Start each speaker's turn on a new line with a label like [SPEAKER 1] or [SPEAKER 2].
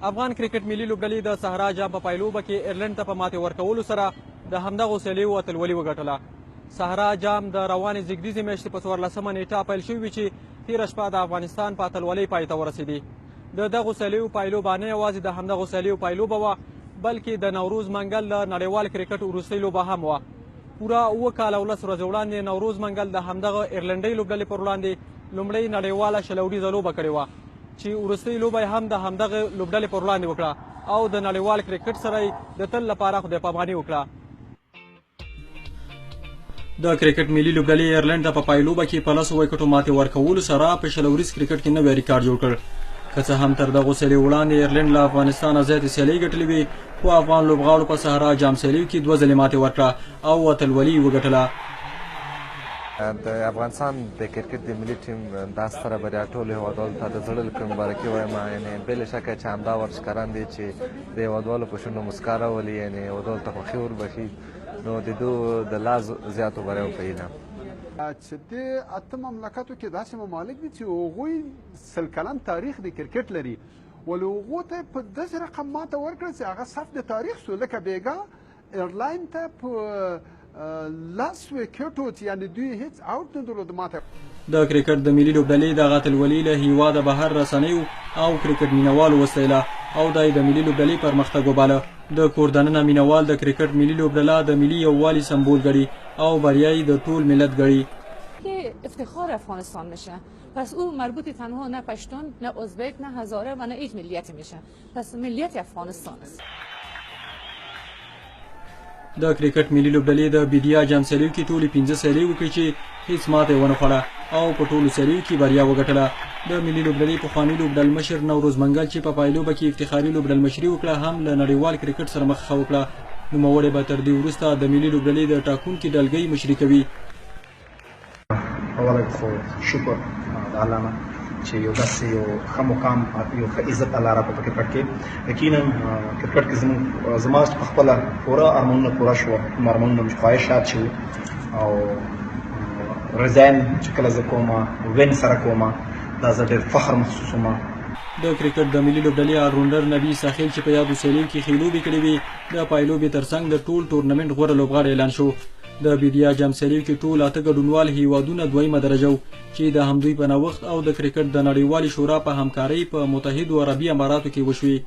[SPEAKER 1] افغان کرکټ ملي لوبډلې د صحرا جام په پایلوبه کې ایرلنډ ته په ماتې ورکولو سره د همدغو سیالیو اتلولي وګټله. صحرا جام د روانې زیږدیزې میاشتې په 14مه نیټه پیل شوی چې تیره شپه د افغانستان په اتلولۍ پای ته ورسېدې. د دغو سیالیو پایلوبه نه یوازې د همدغو سیالیو پایلوبه وه، بلکې د نوروز منګل د نړیوال کرکټ وروستۍ لوبه هم وه. پوره 7 کاله او 10 ورځې وړاندې نوروز منګل د همدغه ایرلنډۍ لوبډلې پر وړاندې لومړۍ نړیواله 20 اوریزه لوبه کړې وه چې وروستۍ لوبه یې هم د همدغه لوبډلې پر وړاندې وکړه او د نړیوال کرکټ سره یې د تل لپاره خدای پاماني وکړه. د کرکټ ملي لوبډلې ایرلنډ ته په پایلوبه کې په 10 ویکټو ماتې ورکولو سره په 20 اوریز کرکټ کې نوی ریکارډ جوړ کړ. که څه هم تر دغو سیالیو وړاندې ایرلنډ له افغانستانه زیاتې سیالۍ ګټلې وې، خو افغان لوبغاړو په صحرا جام سیالیو کې 2 ځلې ماتې ورکړه او اتلولي یې وګټله.
[SPEAKER 2] د افغانستان د کرکټ د ملي ټیم دا ستره بریا ټولو هېوادوالو ته د زړه له کومې مبارکي وایم. یعنې بې له شکه چې همدا ورزشکاران دي چې د هېوادوالو په شونډو مسکا راولي، یعنې هېوادوالو ته خوښي وربښي، نو د دوی د لا زیاتو بریاوو په هیله.
[SPEAKER 3] چې د 8 مملکتو کې داسې ممالک دي چې هغوی 100 کلن تاریخ د کرکټ لري، ولې هغو ته په داسې رقم ماته ورکړه چې هغه صف د تاریخ سو. لکه بیګا ایرلاین ته په 10 ویکټو چې یعنې دوی هیڅ اوټ نه درلود ماته.
[SPEAKER 1] د کرکټ د ملي لوبډلې دغه اتلولي له هیواده بهر رسنیو او کرکټ مینوالو وستایله او دا یې د ملي لوبډلې پرمختګ وباله. د کور دننه مینوال د کرکټ ملي لوبډله د ملي یووالي سمبول ګڼي او بریا یې د ټول ملت ګڼي.
[SPEAKER 4] افتخار افغانستان میشه، پس او مربوط تنها نه پشتون، نه ازبک، نه هزاره و نه هیچ ملیتی میشه، پس ملیت افغانستان است.
[SPEAKER 1] د کرکټ ملي لوبډلې د بیدیا جام سیالیو کې ټولې 5 سیالۍ وکړې چې هیڅ ماته یې ونه خوړه او په ټولو سیالیو کې بریا وګټله. د ملي لوبډلې پخواني لوبډلمشر نوروز منګل چې په پایلوبه کې افتخاري لوبډلمشري وکړه هم له نړیوال کرکټ سره مخه ښه وکړه. نوموړی به تر دې وروسته د ملي لوبډلې د ټاکونکي ډلګۍ مشري کوي.
[SPEAKER 5] اوله خو شکر د الله نه چې یو داسې یو ښه مقام، یو ښه عزت الله راکړ په کرکټ کې. یقینا کرکټ کې زما په خپله پوره ارمانونه پوره شوه، کوم ارمانونه مې خواهشات چې وو، او ریزاین چې کله زه کوم وین سره کوم، دا زه ډېر فخر محسوسوم.
[SPEAKER 1] د کرکټ د ملي لوبډلې آلرونډر نبي ساخیل چې په یادو سیالیو کې ښې لوبې کړې وې، د پایلوبې ترڅنګ د ټول ټورنمنټ غوره لوبغاړی اعلان شو. د بیدیا جام سیالیو کې ټول 8 ګډونوال هیوادونه دویمه درجه وو چې د همدوی په نوښت او د کرکټ د نړیوالې شورا په همکارۍ په متحدو عربي اماراتو کې وشوې.